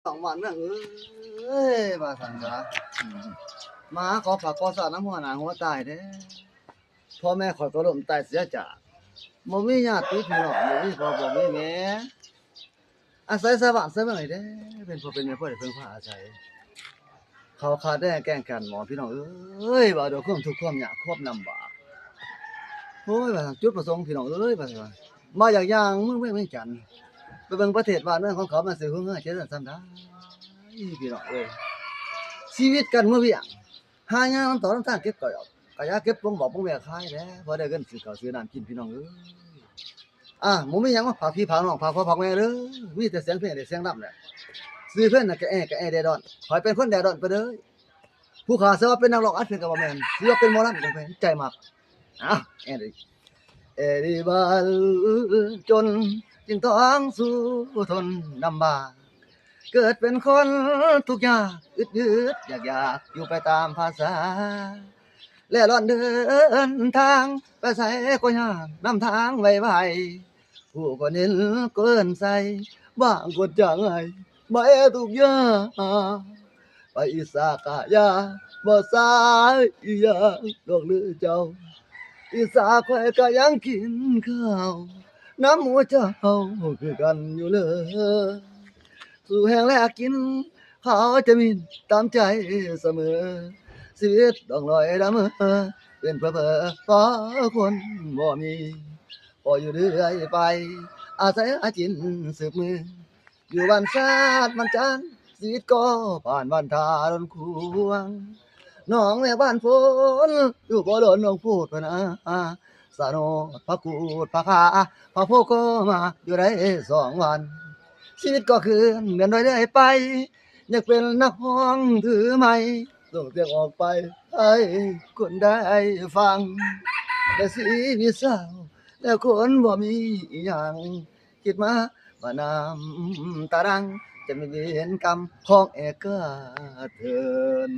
ນ້ອງບ້ານເມືອງເອີຍ ວ່າຊັ້ນຊະ ອືມ ມາຫາຂໍພາກຂໍສານຳຫົວໜ້າຫົວຕາຍເດ້. ພໍ່ແມ່ຂ້ອຍກໍລົ້ມຕາຍເສຍຈາກ ບໍ່ມີຍາດຕິພີ່ນ້ອງ ບໍ່ມີພໍ່ບໍ່ມີແມ່ ອາໄສຊາວບ້ານຊາວເມືອງນີ້ເດ້ ເປັນພໍ່ເປັນແມ່ ພໍໄດ້ເພິ່ງພາອາໄສ ເຂົ້າຂາດແດ່ແກງຂັນໝໍ ພີ່ນ້ອງເອີຍ ວ່າດ້ວຍຄວາມທຸກຄວາມຍາກຄວາມລຳບາກ. ໂອ້ຍ ວ່າຈຸດປະສົງພີ່ນ້ອງເອີຍ ວ່າ ມາຢາກຍ່າງເມືອງວຽງຈັນ ໄປເບິ່ງປະເທດບ້ານເມືອງຂອງເຂົາ ມັນຊິຫຶງຫາຈະເລີນສ່ຳໃດ ພີ່ນ້ອງເອີຍ. ຊີວິດການເມືອງວຽງ ຫາຍາກນຳຕໍ່ນຳທາງເກັບກ້ອຍອອກ ກະຢາເກັບປົງບອກປົງແວຂາຍແຫຼະ ພໍໄດ້ເງິນຊື້ເຂົ້າຊື້ນ້ຳກິນ ພີ່ນ້ອງເອີຍ. ອາ ບໍ່ມີຫຍັງມາຝາກພີ່ຝາກນ້ອງ ຝາກພໍ່ຝາກແມ່ເດີ ມີແຕ່ສຽງເພງແລະສຽງລຳແຫຼະ. ຊື່ເພງນັ້ນກະແອກະແອແດດອນ ຂ້ອຍເປັນຄົນແດດອນໄປເດີ. ຜູ້ຂ້າເຊື່ອວ່າເປັນນັກຮ້ອງອັດເພງກະບໍ່ແມ່ນ ຖືວ່າເປັນໝໍລຳກະເປັນໃຈມັກ. ອາ ແອດີ ແອດີບ້ານຈົນຈຶ່ງຕ້ອງສູ້ທົນລຳບາກ ເກີດເປັນຄົນທຸກຍາກ ອຶດໆຢາກໆຢູ່ໄປຕາມພາສາ ແລະລ່ອນເດີນທາງໄປໃສກໍຍາກນຳທາງໄວໆ ຜູ້ຄົນເຫັນກໍເອີ້ນໃສ່ ບາງຄົນຈ້າງໃຫ້ ມາແອທຸກຍາ ໄປອີສາກະຢ່າ ບໍ່ສາຍອີຫຍັງດອກເລີເຈົ້າ ອີສາຂ້ອຍກະຍັງກິນເຂົ້ານຳໝູ່ເຈົ້າຄືກັນຢູ່ເລີ. ສູ້ແຮງແລກກິນ ເຂົາຈະມີຕາມໃຈສະເໝີ ຊີວິດຕ້ອງລອຍລະເມີ ເປັນເຜີໆພໍຄົນບໍ່ມີ ກໍຢູ່ເລື້ອຍໄປ ອາໄສຫາກິນສືບມື ຢູ່ບ້ານຊາດບ້ານຈານ ຊີວິດກໍຜ່ານບ້ານທ່າດົນຂວາງ ໜອງແວກບ້ານໂພນ ຢູ່ບໍ່ດົນໜອງໂພດພະນາ ສະໂນດ ພະກູດ ພະຄາ ພະໂພກໍມາຢູ່ໄດ້ສອງວັນ ຊີວິດກໍຄືນເດີນດອຍເລື້ອຍໄປ ຢາກເປັນນັກຮ້ອງຖືໄມ ສົ່ງສຽງອອກໄປໃຫ້ຄົນໄດ້ຟັງ ແຕ່ຊີວິດເສົ້າ ແຕ່ຄົນບໍ່ມີອີ່ຫຍັງ ຄິດມາວ່ານ້ຳຕາດັງ ຈະແມ່ນເວນກຳຂອງແອກາເທີນ.